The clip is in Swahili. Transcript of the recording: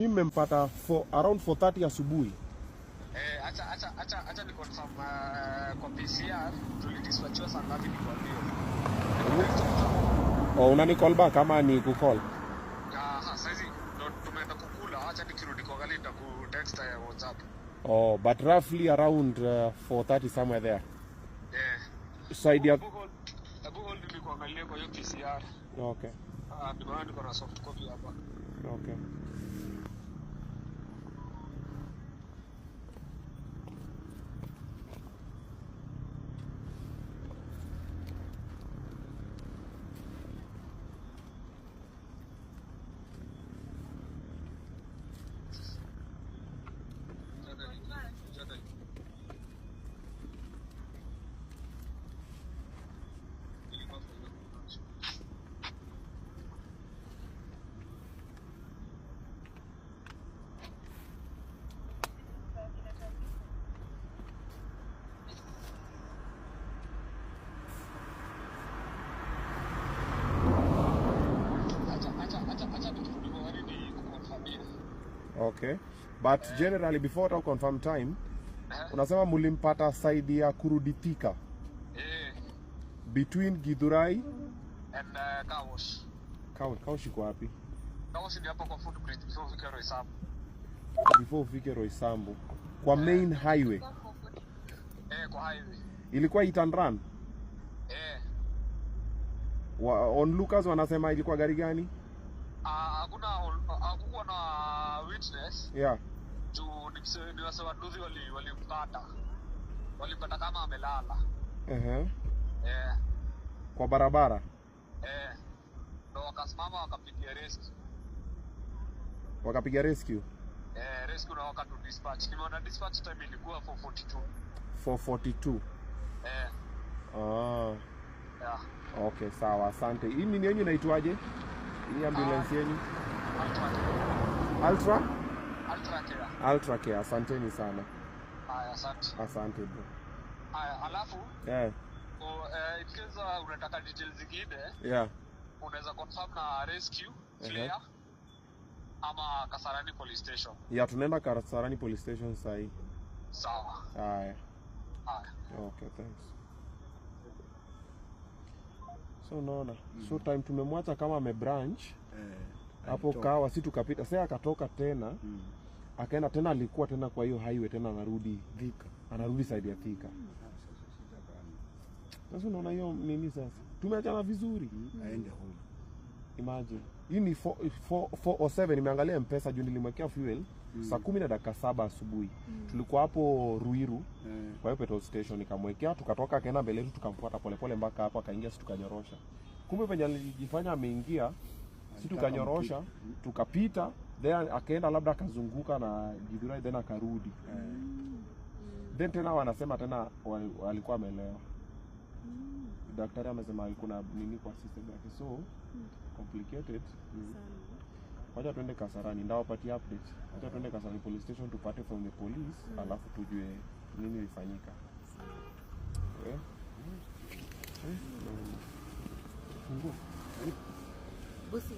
Mimi mmempata for around 4:30 asubuhi. Eh, acha ni confirm kwa PCR tulidispatchiwa saa ngapi nikwambie. Oh, unani call back ama ni kucall? Aha, saizi ndo tumeenda kukula, acha nikirudi kwa gari nitakutext ya WhatsApp. Oh, but roughly around 4:30 somewhere there. Eh. Side ya Hebu hold, hebu hold nikuangalie kwa hiyo PCR. Okay. Ah, niko niko na soft copy hapa. Okay. Acha tukirudi kwa gari nikuconfirmie. Okay. But generally before to confirm time, Eh. unasema mulimpata side ya kurudi Thika Eh, between Githurai and car wash. Kau shiko wapi? Car wash ni hapo kwa footbridge before ufike Roysambu. Before ufike Roysambu kwa main highway. Eh, kwa highway. Ilikuwa hit and run. Eh. On Lucas wanasema ilikuwa gari gani? Ah, hakuna hakukuwa na witness Yeah. juu ni ni wase wa nduthi walimpata. Walimpata kama amelala. Uh-huh. Eh, Kwa barabara eh. Ndo wakasimama wakapigia rescue. wakapiga rescue Eh, rescue na wakatu dispatch. Nimeona dispatch time ilikuwa 4:42. 442. Eh, Ah, yeah. okay, sawa, asante. Hii nini yenyu inaitwaje? Hii ambulance yenyu? Ultra Ultra? Ultra Care. Ultra Care. Asanteni sana. Haya, asante. Asante bro. Haya, alafu Yeah. in case unataka details zingine Yeah. unaweza confirm na rescue flare ama Kasarani police station. Yeah, tunaenda Kasarani police station sasa hii. Sawa. Haya. Haya. Okay, thanks. So unaona, so time tumemwacha kama amebranch hapo alitoka. kawa, si tukapita. Sasa akatoka tena akaenda tena, alikuwa tena kwa hiyo highway tena anarudi Thika. anarudi side ya Thika. Sasa shida gani? Sasa unaona hiyo nini sasa, tumeachana vizuri. Aende home. Imagine hii ni 4:07 nimeangalia Mpesa juu nilimwekea fuel saa 10:07 asubuhi. Tulikuwa hapo Ruiru kwa hiyo petrol station, nikamwekea, tukatoka, akaenda mbele yetu, tukamfuata polepole mpaka hapo akaingia, si tukanyorosha. Kumbe penye alijifanya ameingia, si tukanyorosha, tukapita, then akaenda labda akazunguka na Githurai, then akarudi. Then tena wanasema tena walikuwa amelewa. Daktari amesema alikuwa na nini kwa system yake, so complicated. Wacha tuende Kasarani, ndawapatia update. Wacha tuende Kasarani police station tupate from the police, alafu tujue nini ilifanyika. Eh? Eh? Funguo. Busi.